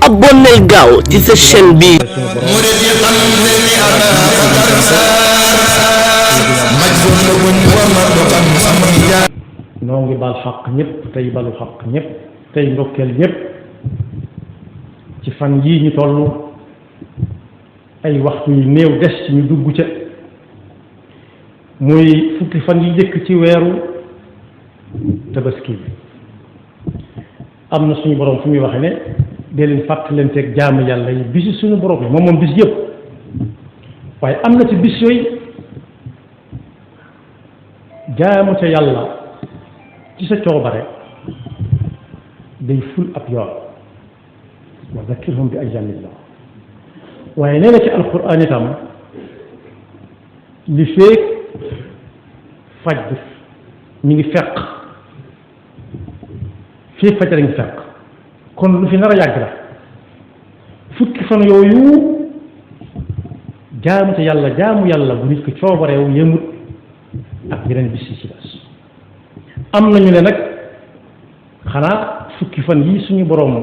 abonneel gaaw ci sa chaîne bi noo ngi baal xaq ñëpp tey balu xaq ñëpp tey ndokkeel ñëpp ci fan yii ñu toll ay waxtu yu néew des ci ñu dugg ca muy fukki fan yi jëkk ci weeru tabaski bi am na suñu borom fu muy waxe ne dee leen fàttalanteeg jaamu yàlla yi bisi suñu borom yi moom bis yëpp waaye am na ci bis yooyu jaamu ca yàlla ci sa coobare day ful ab yoon wa zakkirhum bi ayyaamillah waaye nee na ci alquran itam li feek faj bi ñu ngi fekk fii fajar ngi fekk kon lu fi nar a yàgg la fukki fan yooyu jaamu ca yàlla bu nit ko coobareew yëmut ak yeneen bis yi ci des am nañu ne nag xanaa fukki fan yi suñu boroom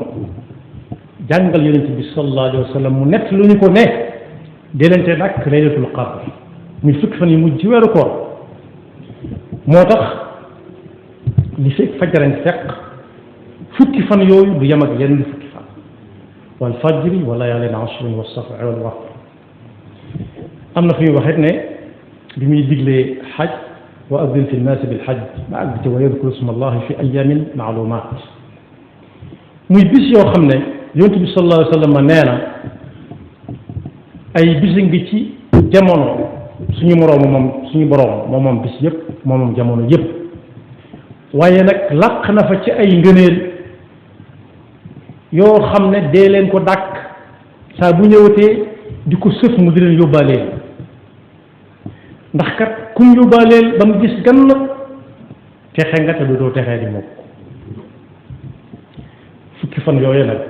jàngal yonent bi sallallahu alayhi wa sallam mu nett lu ñu ko ne déelante nag laylatul qadr muy fukki fan yi mujj ci weeru koor moo tax li fekk fajaran fekk fukki fan yooyu du yem ak yenn fukki fan wal fajri wa layaalin ashrin wa saf'i wal watr am na fu ñu waxit ne bi muy diglee xaj wa azzin fi nnaasi bil xaj ma àgg ci wa yadkuru isma allahi fi ayaamin maalumaat muy bis yoo xam ne yonent bi sallallahu alayhi wa sallam nee na ay bis ngi ci jamono suñu borom moom bis yëpp moom jamono yëpp waaye nag làq na fa ci ay ngëneel yoo xam ne dee leen ko dàkk saa bu ñëwatee di ko sëf mu di leen yóbbaaleel ndax kat kum yóbbaaleel ba mu gis gan texe nga te du doo texee di moom fukki fan yooyu nag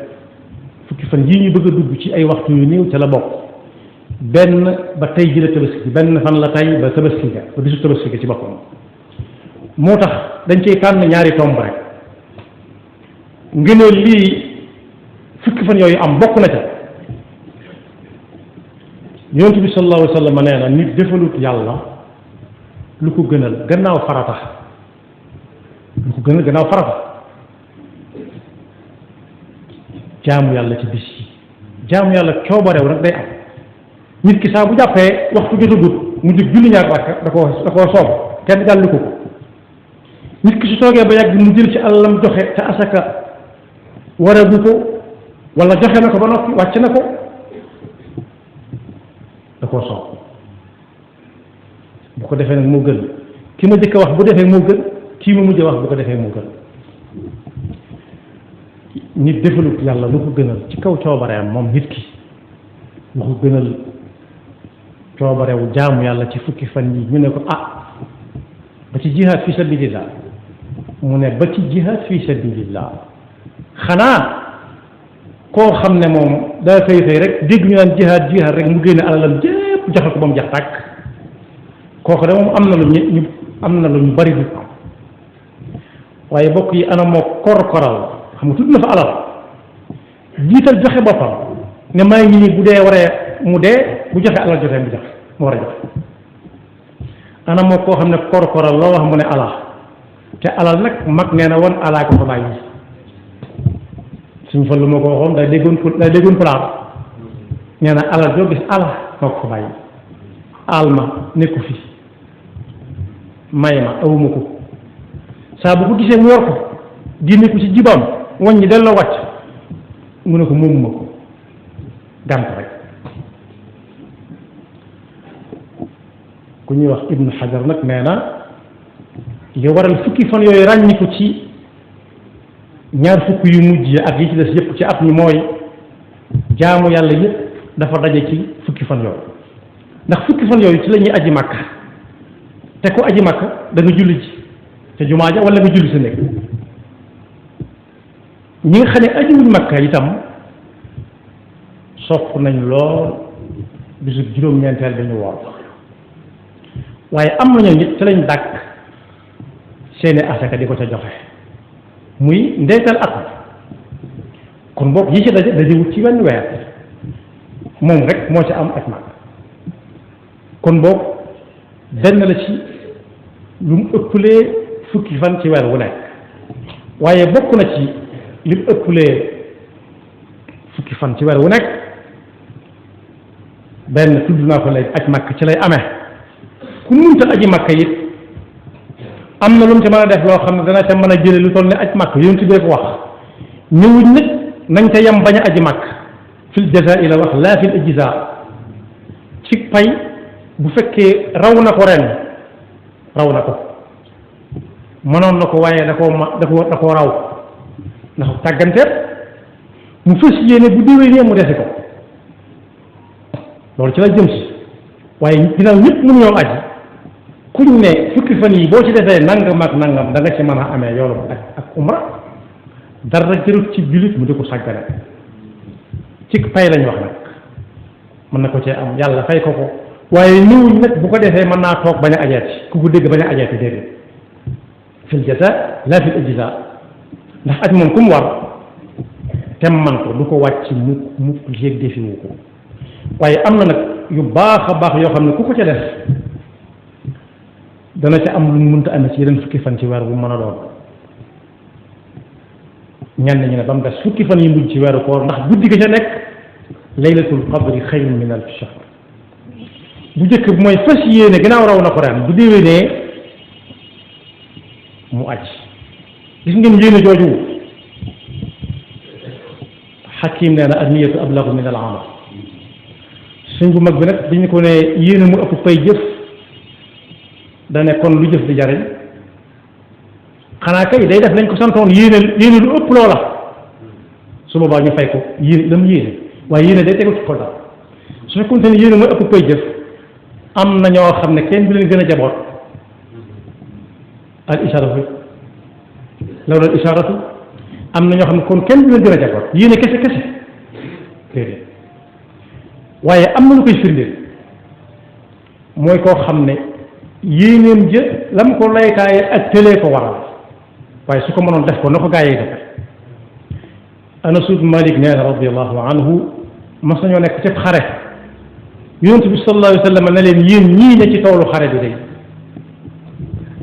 fukki fan yii ñu bëgg a dugg ci ay waxtu yu néew ca la bokk benn ba tey ji la tabaski benn fan la tey ba tabaski ga ba bisu tabaski ga ci boppam moo tax dañ cey tànn ñaari tomb rek ngëneel lii fukki fan yooyu am bokk na ca yonent bi sallallahu alayhi wa sallam nee na nit defalut yàlla lu ko gënal gannaaw farata jaamu yàlla ci bis yi jaamu yàlla coobareew rek day am nit ki saa bu jàppee waxtu jotagut mu jóg julli ñaar rakka da koo soob kenn gàllu ko nit ki su toogee ba yàgg mu jël ci alalam joxe te asaka waragu ko wala joxe na ko ba noppi wàcc na ko da koo soob bu ko defee nag moo gën ki ma jëkk a wax bu defee moo gën kii ma mujj a wax bu ko defee moo gën nit defalut yàlla lu ko gënal ci kaw coobareem moom nit ki lu ko gënal coobarewu jaamu yàlla ci fukki fan yi ñu ne ko ba ci jihaad fi sabilillah mu ne ba ci jihaad fi sabilillah xanaa koo xam ne moom daa xëy rek dégg ñu naan jihaad rek mu génne alalam jépp joxe ko ba mu jax tàkk kooku de moom am na lu ñu bari du am waaye bokk yi ana moo korkoral xam nga tudd na fa alal jiital joxe boppam ne maa ngi nii bu dee waree mu dee bu joxe alal jotee mu joxe mu war a joxe ana moo koo xam ne korkoral loo wax mu ne alal te alal nag mag nee na woon alaa ko fa bàyyi suñ fa lu ma ko waxoon day déggoon pulaar nee na alal joo gis alal moo ko fa bàyyi aal ma nekku fi may ma awuma ko saa bu ko gisee mu yor ko génne ko ci jibam waññi delloo wàcc mu ne ko moomuma ko gànt rek ku ñuy wax ibnu xajar nag nee na li waral fukki fan yooyu ràññi ko ci ñaar fukk yu mujj ak yi ci des yëpp ci at mi mooy jaamu yàlla yëpp dafa daje ci fukki fan yooyu ndax fukki fan yooyu ci la ñuy aji màkk te ku aji màkk da nga julli ci te jumaa ja wala nga julli sa nekk ñi nga xam ne ajiwuñ màkk itam sopp nañ lool bisu juróom-ñeenteel dañu woor waaye am nañu nit ci lañ dàkk seeni asaka di ko ca joxe muy ndeytal at kon boog yi ci dajewut ci wenn weer moom rek moo ci am aj màkk kon boog benn la ci lu mu ëppalee fukki fan ci weer wu nekk waaye bokk na ci li mu ëppalee fukki fan ci weer wu nekk benn tudd naa ko léegi aj màkk ci lay amee ku munta aji màkk it am na lu mu ci mën a def loo xam ne dana ca mën a jële lu toll ne aj màkk yonent bi ko wax ñëwuñ nag nañ ca yem bañ a aji màkk fil jazaa la wax laa fil ijzaa ci pay bu fekkee raw na ko ren raw na ko mënoon na ko waaye da koo raw ndax tàgganteet mu fës yéene bu déwénee mu desi ko loolu ci la jëm si waaye ginnaaw ñëpp mënu ñoo aji kuñ ne fukki fan yi boo ci defee nangam ak nangam da nga ci mën a amee yoolu ak umra dara jërut ci jullit mu di ko sàggane ci pay lañ wax nag mën na ko cee am yàlla fay ko ko waaye ñëwuñ nag bu ko defee mën naa toog bañ a ajeeti ku ko dégg bañ a ajeeti dégg fil jazaa laa fil ijzaa ndax aj moom ku mu war tem man ko du ko wàcc mu yéeg defi wu ko waaye am na nag yu baax a baax yoo xam ne ku ko ca def dana ca am lu mu mënta amee ci yeneen fukki fan ci weer bu mën a doon ñenn ñi ne ba mu des fukki fan yi mujj ci weeru koor ndax guddi ga ca nekk laylatul qadri xayrun min alfi shahr bu njëkk bi mooy fas yéene gannaaw raw na ko ren bu déwénee mu aj gis ngeen yéene jooju xakim nee na anniyatu ablagu min al amal suñ bu mag bi nag dañu ko ne yéene mu ëpp pay jëf dane kon lu jëf di jariñ xanaa kay day def lañ ko santoon yéene lu ëpp loola su boobaa ñu fay ko yéene la mu yéene waaye yéene day tegu ci ko dal su fekkoon ne yéene mooy ëpp pay jëf am na ñoo xam ne kenn du leen gën a jaboot al isharatu law al isharatu am na ñoo xam ne kon kenn du leen gën a jaboot yéene kese déedéet waaye am na lu koy firndeel mooy koo xam ne yéeneem jë la mu ko laykaaye ak tëlee ko waral waaye su ko mënoon def ko na ko gaa yi defe Anas ibn Malik nee na radiyallahu anhu mas nañoo nekk ci xare yonent bi sallallahu alayhi wa sallam ne leen yéen ñii ne ci toolu xare bi day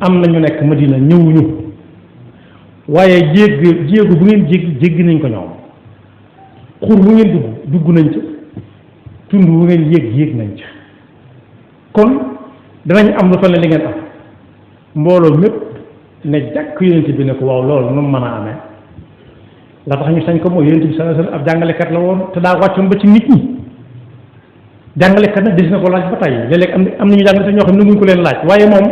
am na ñu nekk Madina ñëwuñu waaye jéegu bu ngeen jéggi nañ ko ñoom xur bu ngeen dugg nañ ca tund bu ngeen yéeg nañ ca kon danañ am lu toll ne li ngeen am mbooloo mépp ne jàkk yonent bi ne ko waaw loolu nu mën a amee la tax ñu sañ ko mooy yonent bi sallallahu alayhi wa sallam ab jàngalekat la woon te daa wàccoon ba ci nit ñi jàngalekat nag des na ko laaj ba tey léeg-léeg am nañu jàngale ñoo xam ne nanguñ ko leen laaj waaye moom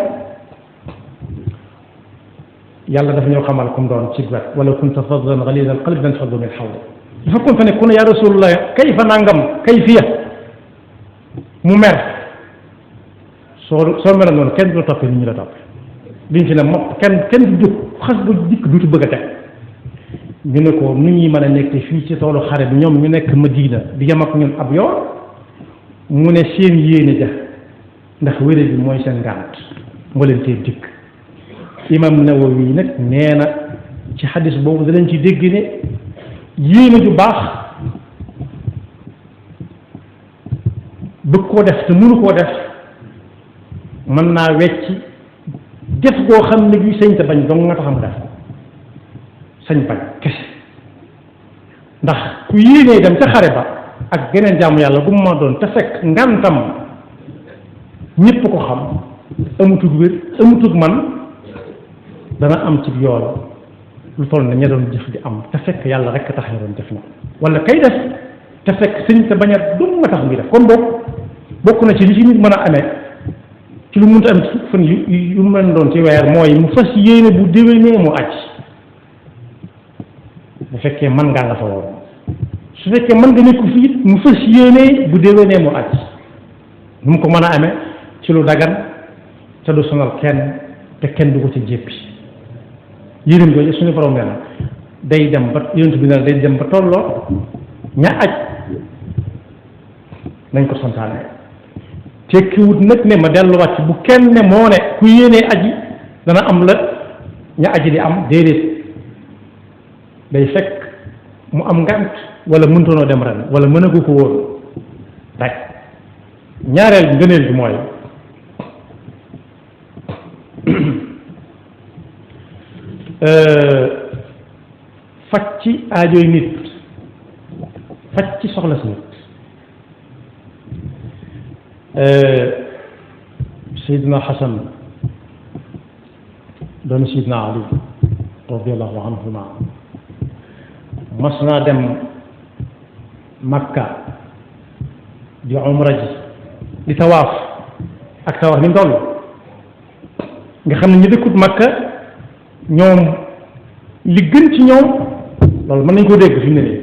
yàlla dafa ñoo xamal comme doon ci wet wala kunta faddan ghalida al qalbi lanfaddu min hawlik dafa kon fa ne ku ne yaa rasulullah kayfa nangam kayfiya mu mer soo meral noonu kenn du la toppee ni ñu la toppee liñ fi ne moom kenn du jóg xas ba dikk duutu bëgg a teg ñu ne ko nu ñuy mën a nekk fii ci toolu xare bi ñoom ñu nekk Madina di yem ak ñun ab yoon mu ne seen yéene ja ndax wére bi mooy seen ngànt moo leen tee dikk imam Nawawi nag nee na ci xadis boobu danañ ci dégg ne yéene ju baax bëgg koo def te mënu koo def mën naa wecc def goo xam ne gi sañ te bañ dong nga taxam def sañ bañ kese ndax ku yéenee dem ca xare ba ak geneen jaamu yàlla bu mu ma doon te fekk ngantam ñépp ko xam amutug wér amutug man dana am ci yool lu toll ne ña doon jëf di am te fekk yàlla rek tax ñu doon jëf na wala kay def te fekk sëñ te bañ a dum nga tax ngi def kon bokk na ci li ci nit mën a amee ci lu mënta am ci fan yu mën doon ci weer mooy mu fas yéene bu déwénee mu aj bu fekkee mën ngaa nga fa woon su fekkee mën nga nekk fii it mu fas yéene bu déwénee mu aj nu mu ko mën a amee ci lu dagan te du sonal kenn te kenn du ko ci jéppi yéen jooju suñu borom nee na day dem ba yonent bi ne day dem ba tolloo ña aj nañ ko santaane tekkiwut nag ne ma delluwaat ci bu kenn ne moo ne ku yéenee aji dana am la ña aji di am déedéet day fekk mu am ngànt wala mëntoonoo dem ren wala mënagu ko woon rek ñaareel bi ngëneel bi mooy faj ci aajoy nit faj ci soxla si nit Seydina Xasan doon Seydina Ali radiallahu anhuma mas naa dem Makka di umra ji di tawaaf ak tawaaf ni mu toll nga xam ne ñu dëkkut Makka ñoom li gën ci ñoom loolu mën nañ koo dégg fi mu ne nii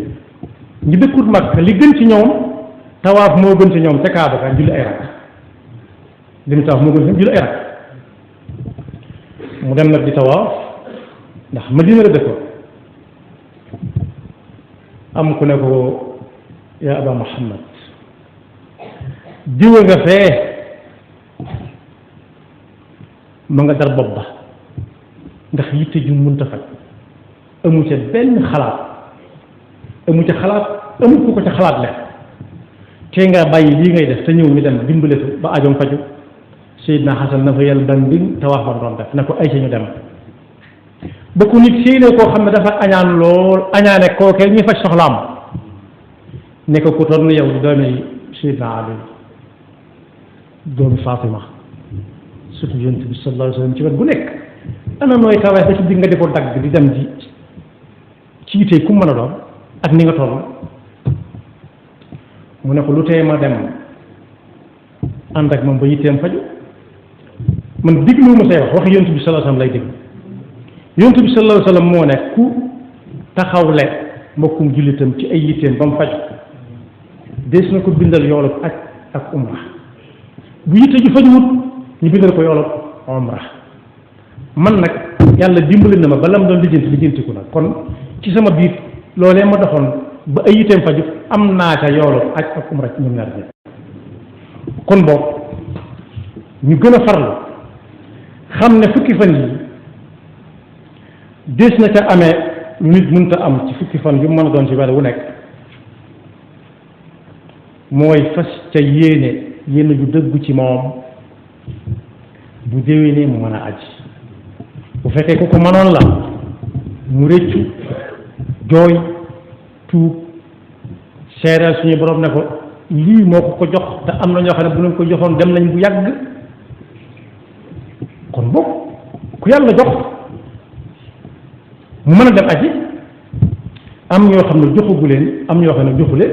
ñu dëkkut Makka li gën ci ñoom tawaaf moo gën ci ñoom ca Kaaba ga julli ay rakk dem tawaaf moo gën ci ñoom julli ay rakk mu dem nag di tawaaf ndax Madina la dëkkoon am ku ne ko yaa Aba Muhammad diwa nga fee ma nga dar bopp ba ndax yitte ju mënta faj amu ca benn xalaat amu ca xalaat amu ku ko ca xalaat leen tey nga bàyyi lii ngay def te ñëw ñu dem dimbale ko ba ajoom faju Seydina Xasan na fa yàlla banding te wax ba doon def na ko ay ca ñu dem ba ko nit séenee koo xam ne dafa añaan lool añaane kookee ñuy faj soxlaam ne ko ku toll yow di doomi Seydina Ali doomi Fatima surtout yonent bi sallallahu alayhi wa sallam ci wet bu nekk ana nooy tawee ba ci digg nga di ko dagg di dem ci yitee ku mën a doon ak ni nga toll mu ne ko lu tee ma dem ànd ak moom ba yitteem faju man diglu ma say wax yonent bi sallallahu alayhi wa sallam lay dégg yonent bi sallallahu alayhi wa sallam moo ne ku taxawle mbokkum jullitam ci ay yitteem ba mu faju des na ko bindal yoolub aj ak umra bu yitte ju fajuwut ñu bindal ko yoolub umra man nag yàlla dimbali na ma ba lam doon lijjantiku nag kon ci sama biir loolee ma doxoon ba ay yitteem faju am naa ca yoolub aj ak umra ci ñoom ñaar ñi kon boog ñu gën a farlu xam ne fukki fan yi des na ca amee lu nit mënta am ci fukki fan yu mën a doon ci weer wu nekk mooy fas ca yéene ju dëggu ci moom bu déwénee mu mën a aji bu fekkee ku ko mënoon la mu rëccu jooy tuub seeral suñu borom ne ko lii moo ko jox te am na ñoo xam ne bu leen ko joxoon dem nañ bu yàgg kon boog ku yàlla jox mu mën a dem aji am ñoo xam ne joxagu leen am ñoo xam ne joxu leen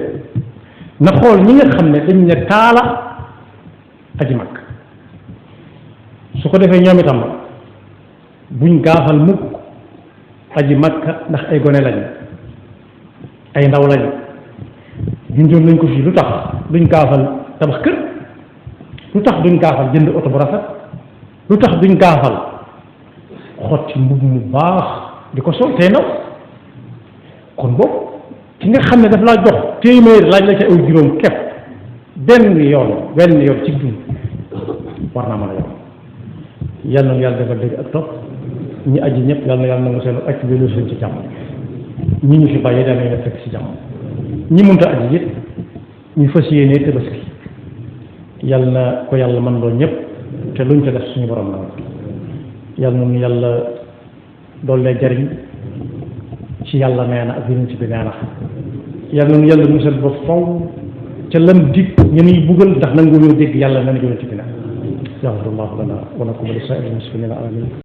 na xool ñi nga xam ne dañ ne taala aji mag su ko defee ñoom itam buñ gaafal mukk aji makka ndax ay gone lañ ay ndaw lañ junjoon nañ ko fii lu tax duñ gaafal tabax kër lu tax duñ gaafal jënd oto bu rafet lu tax duñ gaafal xotti mbubb mu baax di ko sol tey ndaw kon boobu ki nga xam ne daf laa jox téeméer laaj la ca aw juróom képp benn yoon ci dund war naa mën a yoon yal na yàlla defal dégg ak topp ñi aji ñëpp yal na yàlla nangu seen ak bi lu seen ci jàmm ñi ñu fi bàyyi dana leen fekk ci jàmm ñi mënta aji it ñu fas yéenee tabaski yal na ko yàlla mën loo ñëpp te luñ ca def suñu borom la yal na ñu yàlla doole jariñ ci yàlla nee na ak yonent bi nee na yal na ñu yàlla musal ba faw ca lam dig ñu nuy buggal ndax nangu ñoo dégg yàlla nee na yonent bi nee na yaxfirullahu lana wa lakum wa li saa'iril muslimina amin